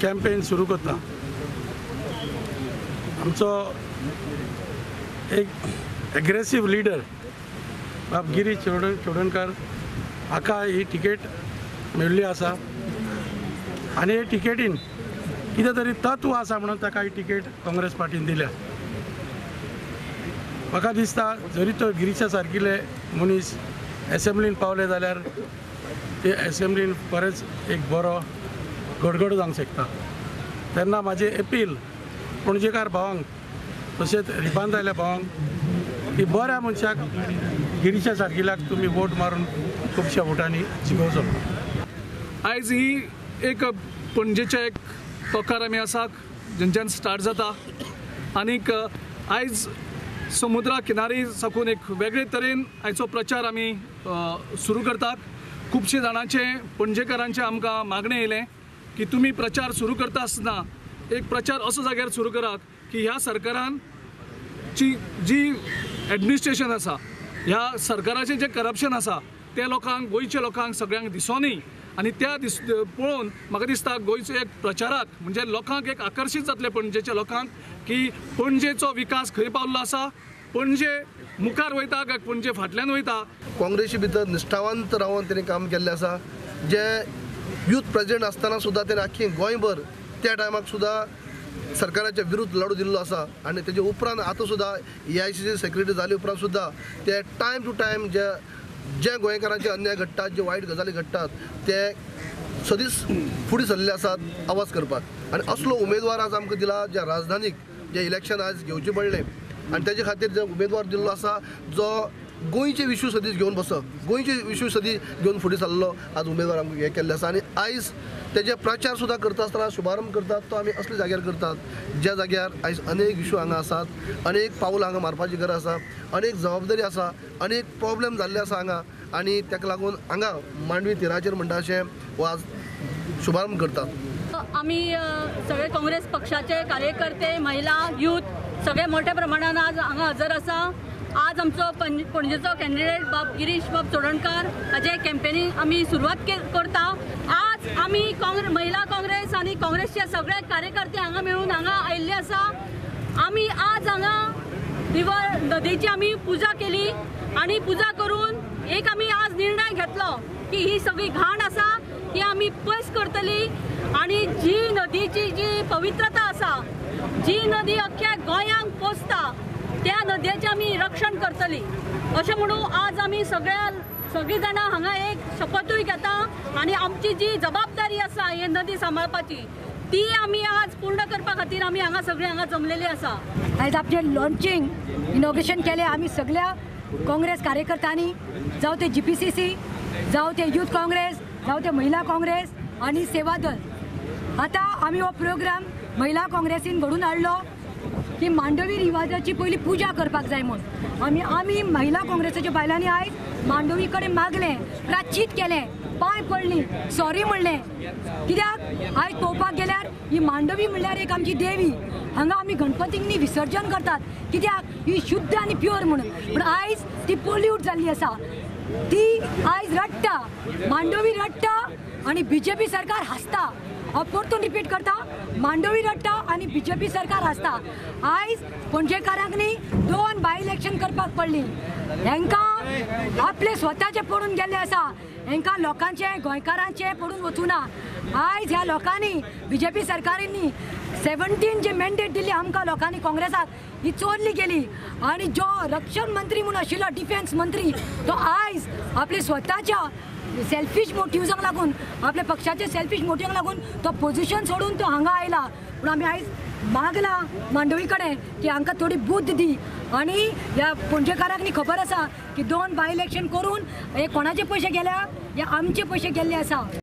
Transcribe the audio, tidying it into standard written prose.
Campaign सुरू करता। आमचो एक एग्रेसीव लिडर बाब गिरीश चोडणकर हाका ही तिकेट मेळिल्ली आसा आनी हे तिकेटीन कितें तरी तत्व आसा म्हणून ताका ही तिकेट काँग्रेस पार्टीन दिल्या। म्हाका दिसता जरी तो गिरीशा सारकिले मनीस एसेंब्लीन पावले जाल्यार ते एसेंब्लीन बरेंच एक बरो गडगड जावंक शकता। तेन्ना म्हाजी अपील पणजेकार भावांक तशेंच रिबांदायल्या भावांक की बऱ्या मनशाक गिरीशा सारकिल्याक तुमी वोट मारून खुबश्या वोटांनी जिखोवचो। आयज ही एक पणजेच्या एक तोकार आमी आसात जेंच्यान स्टार्ट जाता आनीक आयज समुद्रा किनारी साकून एक वेगळे तरेन आयचो प्रचार आमी सुरू करतात। खुबशे जाणांचे पणजेकारांचे आमकां मागणें येयलें की तुमी प्रचार सुरू करता आसतना एक प्रचार असो जाग्यार सुरू करात की ह्या सरकारान जी एडमिनिस्ट्रेशन आसा, ह्या सरकाराचें जें करप्शन आसा तें लोकांक, गोंयच्या लोकांक सगळ्यांक दिसोनी आनी त्या पळोवन म्हाका दिसता गोंयचो एक प्रचाराक म्हणजे लोकांक एक आकर्शीत जातलें पणजेच्या लोकांक की पणजेचो विकास खंय पावल्लो आसा, पणजे मुखार वयता काय पणजे फाटल्यान वयता। काँग्रेसी भितर निश्ठावंत रावन तेणी काम केल्लें आसा। जे यूथ प्रेजिडेंट आसतना सुद्दां तेणी आख्खी गोंयभर त्या टायमाक सुद्दां सरकाराच्या विरुद्ध लढो दिल्लो आसा आनी तेजे उपरांत आतां सुद्दां AICC secretary जाले उपरांत सुद्दां ते टायम टू टायम जे जे गोंयकारांचे अन्याय घडटात, जे वायट गजाली घडटात ते सदीच फुडें सरले आसात आवाज करपाक। आनी असलो उमेदवार आज आमकां दिला ज्या राजधानीक जे इलेक्शन आज घेवचें पडलें आनी तेजे खातीर जे उमेदवार दिल्लो आसा जो गोंयचे इशू सदीच घेवन बसो, गोंयचे इशू सदीच घेवन फुडें सरलो आज उमेदवार आमकां हें केल्लें आसा। आनी आयज तेजे प्रचार सुद्दां करता आसतना शुभारंभ करतात तो आमी असल्या जाग्यार करतात ज्या जाग्यार आयज अनेक इशू हांगा आसात, अनेक पावलां हांगा मारपाची गरज आसा, अनेक जबाबदारी आसा, अनेक प्रॉब्लेम जाल्ले आसा हांगा आनी ताका लागून हांगा मांडवी तिराचेर म्हणटा अशें हो आज शुभारंभ करतात। आमी सगळे काँग्रेस पक्षाचे कार्यकर्ते, महिला, यूथ सगळे मोठ्या प्रमाणान आज हांगा हजर आसा। आज आमचो पणजेचो कॅन्डिडेट बाब गिरीश बाब चोडणकर हाजे कॅम्पेनींग आमी सुरवात करता। आज आमी महिला काँग्रेस आनी काँग्रेसचे सगळे कार्यकर्ते हांगा मेळून हांगा आयिल्ले आसा। आमी आज हांगा रिवर नदीची आमी पुजा केली आनी पुजा करून एक आमी आज निर्णय घेतलो की ही सगळी घाण आसा ती आमी पयस करतली आनी जी नदीची जी पवित्रता आसा, जी नदी अख्ख्या गोंयांक पोसता त्या नदयेचें आमी रक्षण करतली अशें म्हणून आज आमी सगळीं जाणां हांगा एक शपथूय घेता आनी आमची जी जबाबदारी आसा हे नदी सांबाळपाची ती आमी आज पूर्ण करपा खातीर आमी हांगा सगळीं हांगा जमलेली आसा। आयज आपले लॉन्चिंग इनॉग्रेशन केलें आमी सगळ्या काँग्रेस कार्यकर्त्यांनी, जावं ते GPCC, जावं ते यूथ काँग्रेस, जावं ते महिला काँग्रेस आनी सेवा दल। आतां आमी हो प्रोग्राम महिला काँग्रेसीन घडून हाडलो की मांडवी रिवाजाची पयली पुजा करपाक जाय म्हूण आमी महिला काँग्रेसाच्या बायलांनी आयज मांडवी कडेन मागलें, प्राचीत केलें, पांय पडली, सॉरी म्हणलें। कित्याक आयज पळोवपाक गेल्यार ही मांडवी म्हणल्यार एक आमची देवी, हांगा आमी गणपतीक न्ही विसर्जन करतात कित्याक ही शुद्ध आनी प्युअर म्हणून, पूण आयज ती पोल्यूट जाल्ली आसा। ती आयज रडटा, मांडवी रडटा आनी BJP सरकार हांसता। हांव परतून रिपीट करता, मांडवी रडटा आनी BJP सरकार हांसता। आयज पणजेकारांक न्ही 2 बाय इलेक्शन करपाक पडली, हेंकां आपले स्वताचे पडून गेल्ले आसा, हेंकां लोकांचे गोंयकारांचे पडून वचूना। आयज ह्या लोकांनी BJP सरकारांनी 17 जे मॅन्डेट दिली आमकां लोकांनी काँग्रेसाक ही चोरली गेली आनी जो रक्षण मंत्री म्हूण आशिल्लो डिफेन्स मंत्री तो आयज आपले स्वताच्या सेल्फीश मोटिव्सांक लागून, आपल्या पक्षाचे सेल्फीश मोटिवांक लागून तो पोजिशन सोडून तो हांगा आयला। पूण आमी आयज मागला मांडवी कडेन की हांकां थोडी बुद्द दी आनी ह्या पणजेकारांक न्ही खबर आसा की 2 बाय इलेक्शन करून हे कोणाचे पयशे गेल्या, हे आमचे पयशे गेल्ले आसा।